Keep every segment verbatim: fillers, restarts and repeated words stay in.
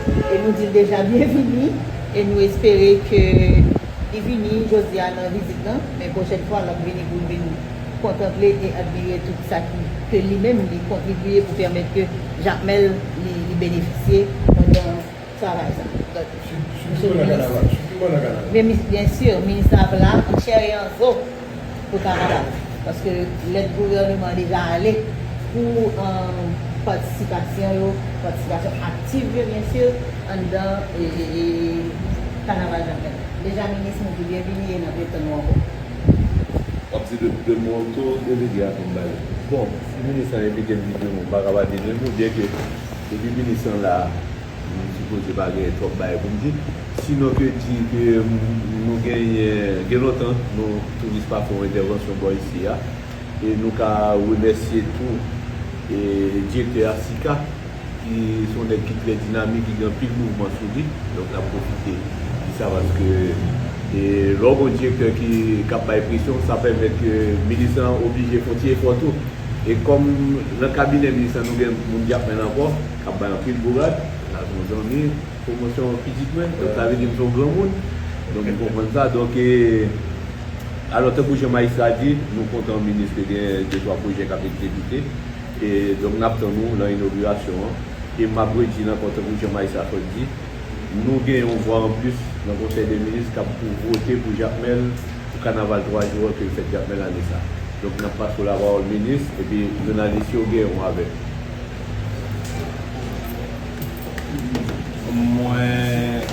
E nou di l deja byenvini, e nou espere ke li vini jodi a nan vizit lan, men pwochèn fwa l ap vini pou l vin kontanple e admire tout sa ki, ke li menm li kontribye pou pèmèt ke Jakmèl li, li benefisye pandan travay sa. Donk, Mesye le Minis, byen, byen si, minis la ap la, an chè e an zo pou kanaval. Paske lèt gouvènman deja ale pou, euh, patisipasyon yo, patisipasyon aktif yo, byen si, anndan, e, e, e, kanaval Jakmèl. Deja, minis, nou di byenvini e n ap ret tann ou ankò. W ap di de, de mo tou, delege a konn bay. Bon, si minis lan envite m di de mo, m pa ka pa di de mo, byen ke depi minis lan la, nou sipoze pa gen twòp bagay pou n di. Sinon ke di ke, mm, nou genyen, gen lontan, nou touris pa fè yon entèvansyon bò isi a. E nou ka remèsye tou, e, direktè a, Sika, ki se yon nèg ki trè dinamik, ki gen anpil mouvman sou li. Donk, n ap pwofite di sa paske, e, lè w gen yon direktè ki, k ap bay presyon, sa pèmèt ke minis lan oblije fè yon ti efò tou. E kòm nan kabinè minis lan, nou gen moun Jakmèl ankò, k ap bay anpil bourad, sa se yon zanmi, pwomosyon pitit mwen, donk sa vle di m se yon granmoun. Donk, m konprann sa. Donk, e, alò, tankou jan majistra di, nou kontan minis te gen de twa pwojè k ap egzekite. E, donk, n ap tann ou nan inogirasyon an. E m ap redi l ankò, tankou jan majistra sot di, nou gen yon vwa anplis nan konsèy de minis k ap pou vote pou Jakmèl, pou kanaval twa jou an ke l fèt Jakmèl ane sa. Donk, n ap pase w lapawòl, minis, epi jounalis yo gen yon avèk. Mwen,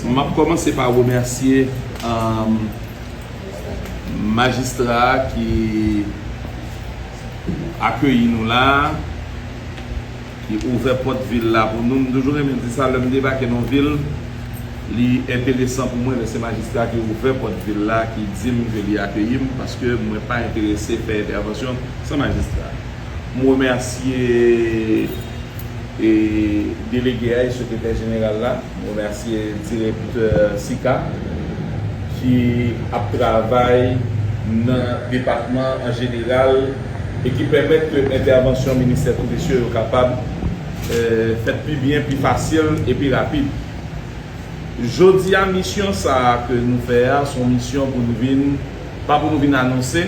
m ap kòmanse pa remèsye, um, majistra a ki akeyi nou la, ki ouvè pòt vil la pou nou. M toujou renmen di sa, lè m debake nan vil, li enteresan pou mwen, lè se majistra ki ouvè pòt vil la, ki di m ke li akeyi m, paske mwen pa enterese fè entèvansyon san majistra. M remèsye, e, delege a e sekretè jeneral la. M remèsye direktè Sika ki ap travay nan depatman an jeneral e ki pèmèt ke entèvansyon ministè touris yo, yo kapab, e, fèt pi byen, pi fasil e pi rapid. Jodi a, misyon sa a ke nou fè a, se yon misyon pou nou vin, pa pou nou vin anonse.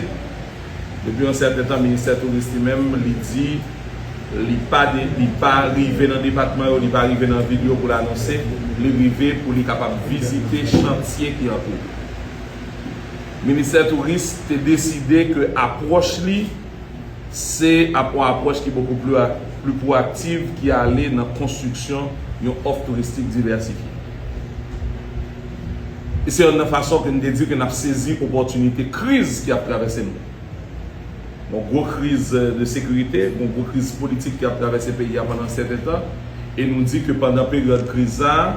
Depi yon sèten tan, ministè touris li menm, li di li pa de, li pa rive nan depatman yo, li pa rive nan vil yo pou l anonse, li rive pou li kapab vizite chantye ki an kou. Ministè touris te deside ke apwòch li se ap-, yon apwòch ki bokou pli a-, pli pwoaktiv, ki ale nan konstriksyon yon òf touristik divèsifye. E se yonn nan fason ke n te di ke n ap sezi opòtinite kriz ki ap travèse nou. Yon gwo kriz de sekirite, yon gwo kriz politik ki ap travèse peyi a pandan sèten tan, e nou di ke pandan peryòd kriz sa a,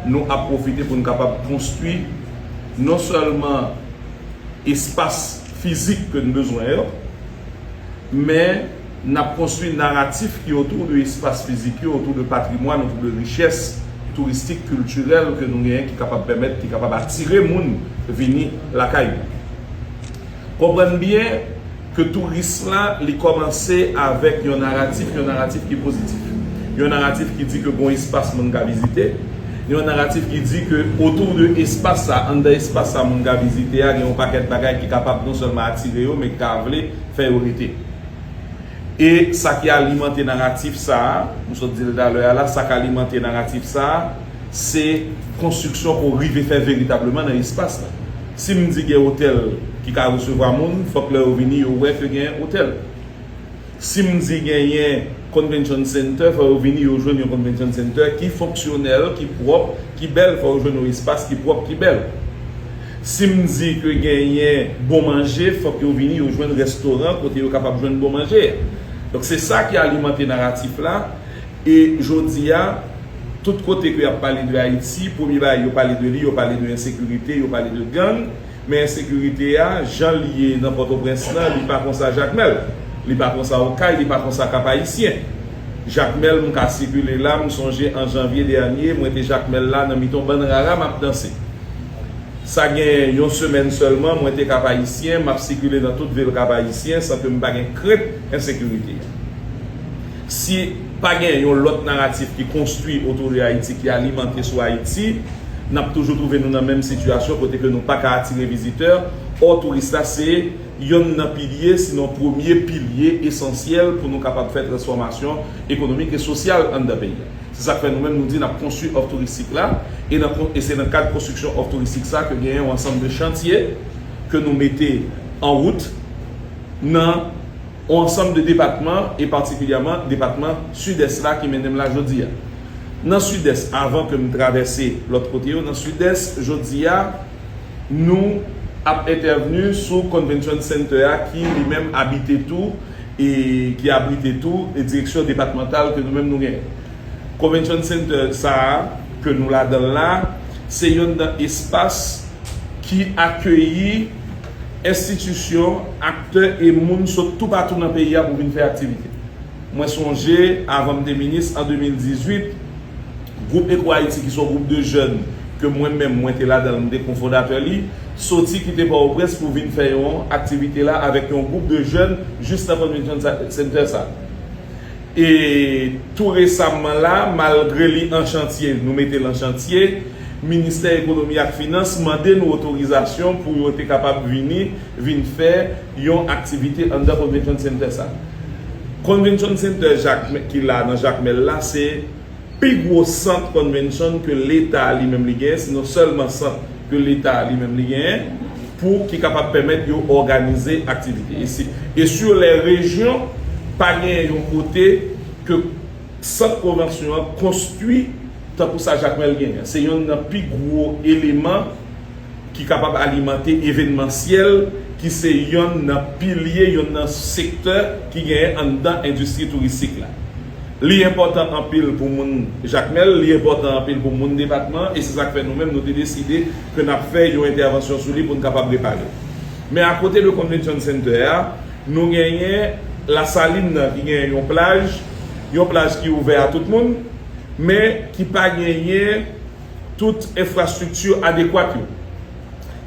nou ap pwofite pou n kapab konstwi non sèlman espas fizik ke n bezwen yo, men n ap konstwi naratif ki otou de espas fizik yo, otou de patrimwàn, otou de richès touristik, kiltirèl ke nou genyen ki kapab pèmèt, ki kapab atire moun vini lakay nou. Konprann byen ke touris la, li kòmanse avèk yon naratif, yon naratif ki pozitif. Yon naratif ki di ke gon espas moun ka vizite, yon naratif ki di ke otou de espas sa, anndan espas sa moun ka vizite a, gen yon pakèt bagay ki kapab non sèlman atire yo, men ki ka vle fè yo rete. E sa ki alimante naratif sa a, m sot di l talè a la, sa k alimante naratif sa a, se konstriksyon ke w rive fè veritableman nan espas la. Si m di gen otèl ki ka resevwa moun, fòk lè yo vini, yo wè ke gen otèl. Si m di genyen convention center, fò yo vini, yo jwenn yon convention center ki fonksyonèl, ki pwòp, ki bèl, fò yo jwenn yon espas ki pwòp, ki bèl. Si m di ke genyen bon manje, fòk yo vini, yo jwenn restoran kote yo kapab jwenn bon manje. Donk, se sa ki alimante naratif la. E jodi a, tout kote ke y ap pale de Ayiti, premye bagay yo pale de li, yo pale de ensekirite, yo pale de gang. Men ensekirite a, jan l ye nan Pòtoprens lan, li pa konsa Jakmèl, li pa konsa Okay, li pa konsa Kap Ayisyen. Jakmèl, m ka sikile la, m sonje an janvye dènye, mwen te Jakmèl la, nan mitan bann rara, m ap danse. Sa gen yon semèn sèlman, mwen te Kap Ayisyen, m ap sikile nan tout vil Kap Ayisyen, san ke m pa gen krent ensekirite. Si pa gen yon lòt naratif ki konstwi otou de Ayiti, ki alimante sou Ayiti, n ap toujou twouve nou nan menm sitiyasyon kote ke nou pa ka atire vizitè. Ò, touris la se yonn nan pilye, sinon premye pilye esansyèl pou nou kapab fè transfòmasyon ekonomik e sosyal anndan peyi a. Se sa k fè nou menm nou di n ap konstwi òf touristik la, e, nan, e se nan kad konstriksyon òf touristik sa ke genyen yon ansanm de chantye ke nou mete an wout nan yon ansanm de depatman, e patikilyèman depatman Sidès la ki mennen m la jodi a. Nan Sidès, avan ke m travèse lòt kote yo, nan Sidès, jodi a, nou ap entèvni sou Convention Center a ki li menm abite tou, e ki abrite tou, e direksyon depatmantal ke nou menm nou genyen. Convention Center sa a, ke nou ladan l la, se yonn nan espas ki akeyi enstitisyon, aktè e moun sot toupatou nan peyi a pou vin fè aktivite. Mwen sonje, avan m te minis, an de mil dizuit, gwoup Eco Haiti, ki se yon gwoup de jèn ke mwen menm, mwen te ladan l, m te kofondatè li, soti kite Pòtoprens pou vin fè yon aktivite la avèk yon gwoup de jèn jis nan Convention Center sa. E tou resamman la, malgre li an chantye, nou mete l an chantye, Ministè Ekonomi ak Finans mande nou otorizasyon pou yo te kapab vini, vin fè yon aktivite anndan Convention Center sa. Convention Center Jakmèl, ki la nan Jakmèl la, se pi gwo sant convention ke Leta li menm li genyen, se non sèlman sant ke Leta li menm li genyen, pou ki kapab pèmèt yo òganize aktivite. E si, e sur les régions, pa genyen yon kote ke sant konvansyon an konstwi tankou sa Jakmèl genyen. Se yonn nan pi gwo eleman ki kapab alimante evenmansyèl, ki se yonn nan pilye, yonn nan sektè ki genyen anndan endistri touristik la. Li enpòtan anpil pou moun Jakmèl, li enpòtan anpil pou moun depatman, e se sa k fè nou menm nou te deside ke n ap fè yon entèvansyon sou li pou n kapab repare. Men akote de Convention Center a, nou genyen Lasalin nan ki genyen yon plaj, yon plaj ki ouvè a tout moun, men ki pa genyen tout enfrastrikti adekwat yo.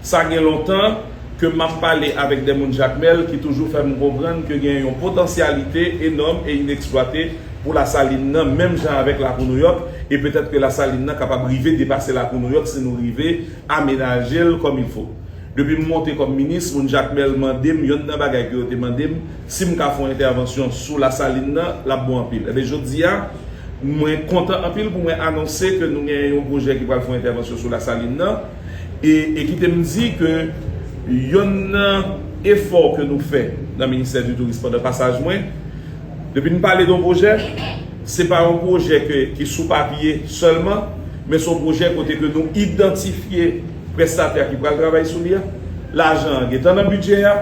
Sa gen lontan ke m ap pale avèk de moun Jakmèl ki toujou fè m konprann ke gen yon potansyalite enòm e ineksplwate pou Lasalin nan, menm jan avèk Lakou Nouyòk, e petèt ke Lasalin nan kapab rive depase Lakou Nouyòk si nou rive amenaje l kòm il fo. Depi m monte kòm minis, moun Jakmèl mande m, yonn nan bagay ke yo te mande m, si m ka fè yon entèvansyon sou Lasalin nan, l ap bon anpil. Ebyen, jodi a, mwen kontan anpil pou mwen anonse ke nou gen yon pwojè ki pral fè yon entèvansyon sou Lasalin nan, e, e kite m di ke yonn nan efò ke nou fè nan Ministè di Touris pandan pasaj mwen, depi n pale de yon pwojè, se pa yon pwojè ke, ki sou papye sèlman, men se yon pwojè kote ke nou idantifye prestatè ki pral travay sou li a. Lajan an gentan nan bidjè a,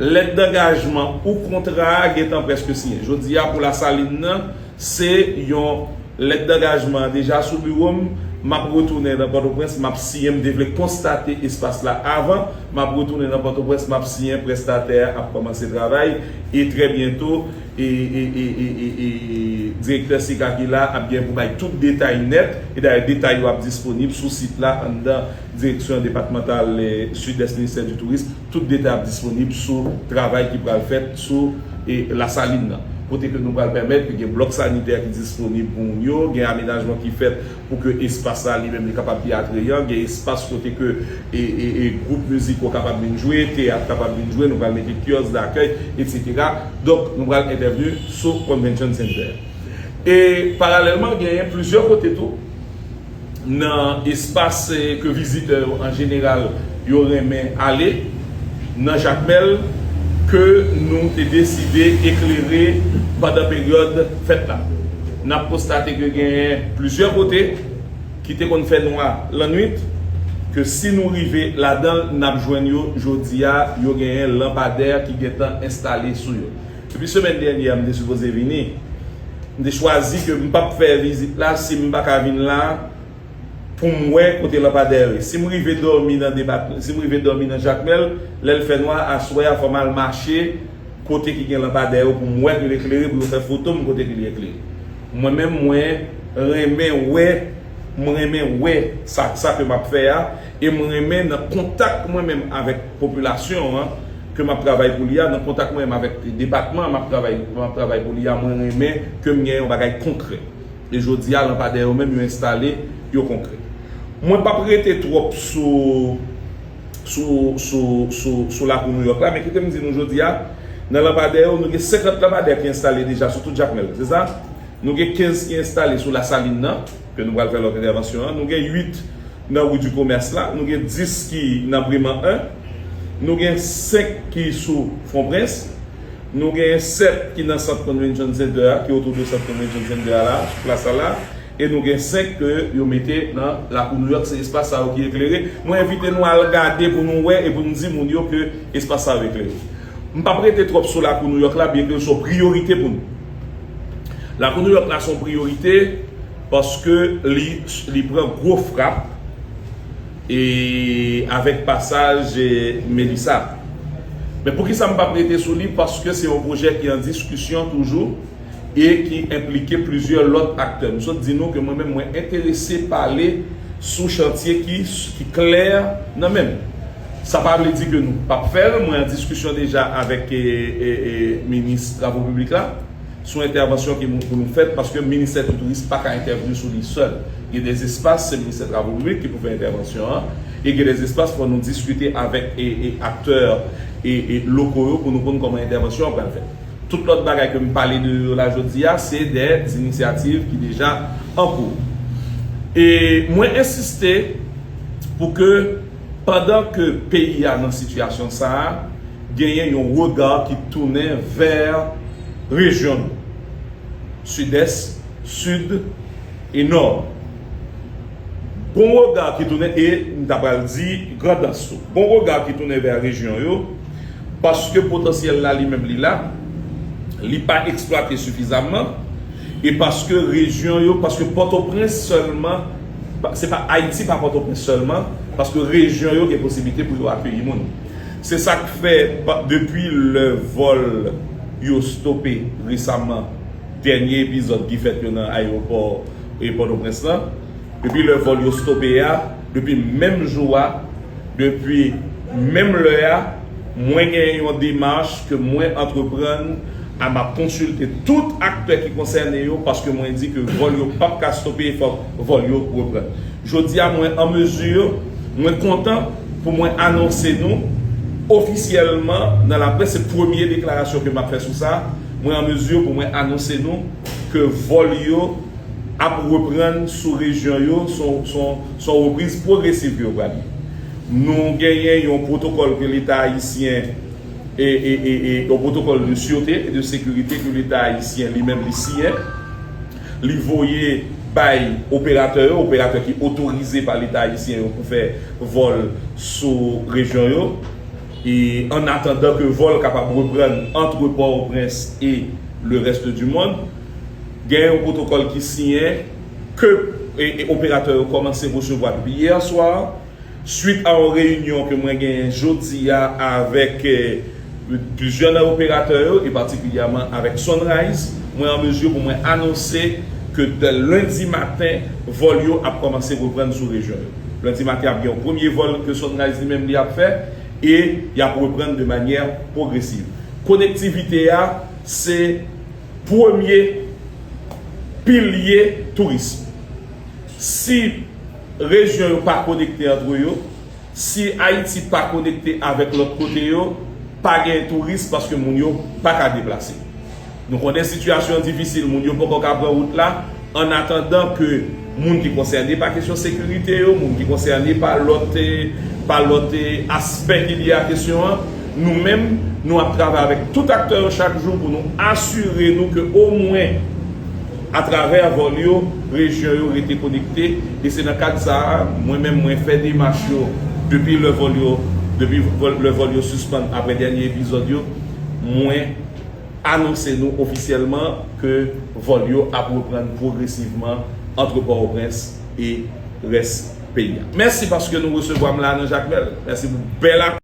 lèt dangajman ou kontra a gentan prèske siyen. Jodi a, pou Lasalin nan, se yon lèt dangajman an deja sou biwo m. M ap retounen nan Pòtoprens, m ap siyen, m te vle konstate espas la avan. M ap retounen nan Pòtoprens, m ap siyen, prestatè a ap kòmanse travay. E trè byento, e, e, e, e, e, e, direktè Sika ki la ap gen pou bay tout detay nèt. E dayè, detay yo ap disponib sou sit la anndan Direksyon Depatmantal, eh, Sidès Ministè di Touris. Tout detay ap disponib sou travay ki pral fèt sou, eh, Lasalin nan. Kote ke nou pral pèmèt ke gen blòk sanitè ki disponib pou moun yo, gen amenajman ki fèt pou ke espas la li menm li kapab pi atreyan, gen espas kote ke, e, e, e, gwoup miziko kapab vin jwe, teyat kapab vin jwe, nou pral mete kyòs dakèy, etsetera. Donk, nou pral entèvni sou Convention Center. E paralèlman, genyen plizyè kote tou, nan espas, eh, ke vizitè yo an jeneral yo renmen ale, nan Jakmèl, ke nou te deside eklere pandan peryòd fèt la. N ap konstate ke genyen plizyè kote ki te konn fè nwa lannwit, ke si nou rive ladan l, n ap jwenn yo jodi a, yo genyen lanpadè ki gentan enstale sou yo. Depi semèn dènyè a, m te sipoze vini. M te chwazi ke m p ap fè vizit la si m pa ka vin la pou m wè kote lanpadè yo ye. Si m rive dòmi nan depatman, si m rive dòmi nan Jakmèl, lè l fè nwa, aswè a fò m al mache kote ki gen lanpadè yo pou m wè ke l eklere, pou yo fè foto m kote ke li eklere. Mwen menm, mwen renmen wè, mwen renmen wè sa, sa ke m ap fè a, e mwen renmen nan kontak mwen menm avèk popilasyon an, ke m ap travay pou li a, nan kontak mwen menm avèk depatman m ap travay, m ap travay pou li a, mwen renmen ke m gen yon bagay konkrè. E jodi a, lanpadè yo menm, yo enstale, yo konkrè. Mwen p ap rete twòp sou, sou, sou, sou, sou lakou Nouyòk la, men kite m di nou jodi a, nan lanpadè yo, nou gen senkant lanpadè ki enstale deja sou tout Jakmèl, se sa? Nou gen kenz ki enstale sou Lasalin nan, ke nou pral fè lòt entèvansyon an. Nou gen uit nan Rue du Commerce la. Nou gen dis ki nan Breman en. Nou gen senk ki sou Fon Prens. Nou gen sèt ki nan Centre Convention Center a, ki otou de Centre Convention Center a la, sou plas la la. E nou gen senk ke yo mete nan lakou Nouyòk, se espas sa yo ki eklere. Mwen envite nou al gade pou nou wè e pou nou di moun yo ke espas sa yo eklere. M p ap rete twòp sou lakou Nouyòk la, byenke l se yon priyorite pou nou. Lakou Nouyòk la se yon priyorite paske li, li pran gwo frap e avèk pasaj e Melissa. Men poukisa m p ap rete sou li? Paske se yon pwojè ki an diskisyon toujou e ki enplike plizyè lòt aktè. M sot di nou ke mwen menm, mwen enterese pale sou chantye ki, ki klè nan men m. Sa pa vle di ke nou p ap fè l. Mwen an diskisyon deja avèk e, e, e, minis travo piblik la sou entèvansyon ki pou nou fèt, paske ministè touris pa ka entèvni sou li sèl. Gen de espas, se ministè travo piblik ki pou fè entèvansyon an, e gen de espas fò nou diskite avèk e, e, aktè e, e, loko yo pou nou konn kòman entèvansyon an pral fèt. Tout lòt bagay ke m pale de yo la jodi a, se de inisyativ ki deja an kou. E mwen ensiste pou ke, pandan ke peyi a nan sitiyasyon sa a, genyen yon rega ki tounen vè rejyon nou, Sidès, Sid e Nò. Gon rega ki tounen, e m ta pral di Grandans tou. Gon rega ki tounen vè rejyon yo, paske potansyèl la li menm li la, li pa eksplwate sifizamman, e paske rejyon yo, paske Pòtoprens sèlman, pa- se pa Ayiti, pa Pòtoprens sèlman, paske rejyon yo gen posiblite pou yo akeyi moun. Se sa k fè, pa- depi lè vòl yo stope resaman, dènye epizòd ki fèt yo nan ayewopò e Pòtoprens lan, depi lè vòl yo stope a, depi menm jou a, depi menm lè a, mwen gen yon demach ke mwen antreprann, a m ap konsilte tout aktè ki konsène yo, paske mwen di ke vòl yo p ap ka stope, fòk vòl yo reprann. Jodi a, mwen an mezi, mwen kontan pou mwen anonse nou ofisyèlman nan laprès, se premye deklarasyon ke m ap fè sou sa, mwen an mezi pou mwen anonse nou ke vòl yo ap reprann sou rejyon yo, se yon, se yon, se yon repriz pwogresiv ke yo pral ye. Nou genyen yon pwotokòl ke Leta ayisyen, e, e, e, e, yon pwotokòl de sirte e de sekirite ke Leta ayisyen li menm li siyen. Li voye bay operatè yo, operatè ki otorize pa Leta ayisyen yo pou fè vòl sou rejyon yo. E an atandan ke vòl kapab reprann ant Pòtoprens e le reste du monde, gen yon pwotokòl ki siyen ke e, e operatè yo kòmanse resevwa depi yè swa, swit a yon reyinyon ke mwen genyen jodi a avèk e, plizyè nan operatè yo, e patikilyèman avèk Sunrise, mwen an mezi pou mwen anonse ke de lendi maten, vòl yo ap kòmanse reprann sou rejyon yo. Lendi maten, ap gen yon premye vòl ke Sunrise li menm li ap fè, e y ap reprann de manyè pwogresiv. Konektivite a, se premye pilye touris. Si rejyon yo pa konekte antre yo, si Ayiti pa konekte avèk lòt kote yo, pa gen touris paske moun yo pa ka deplase. Nou konnen sitiyasyon an difisil, moun yo poko ka pran wout la, an atandan ke moun ki konsène pa kesyon sekirite yo, moun ki konsène pa lòt, e, pa lòt, e, aspè ki lye a kesyon an, nou menm, nou ap travay avèk tout aktè yo chak jou pou nou asire nou ke omwen atravè vòl yo, rejyon yo rete konekte, e se nan kad sa a, mwen menm, mwen fè demach yo depi lè vòl yo, depi vòl, lè vòl yo sispann apre dènye epizòd yo, mwen anonse nou ofisyèlman ke vòl yo ap reprann pwogresivman ant Pòtoprens e rès peyi a. Mèsi paske nou resevwa m la nan Jakmèl. Mèsi pou bèl ak-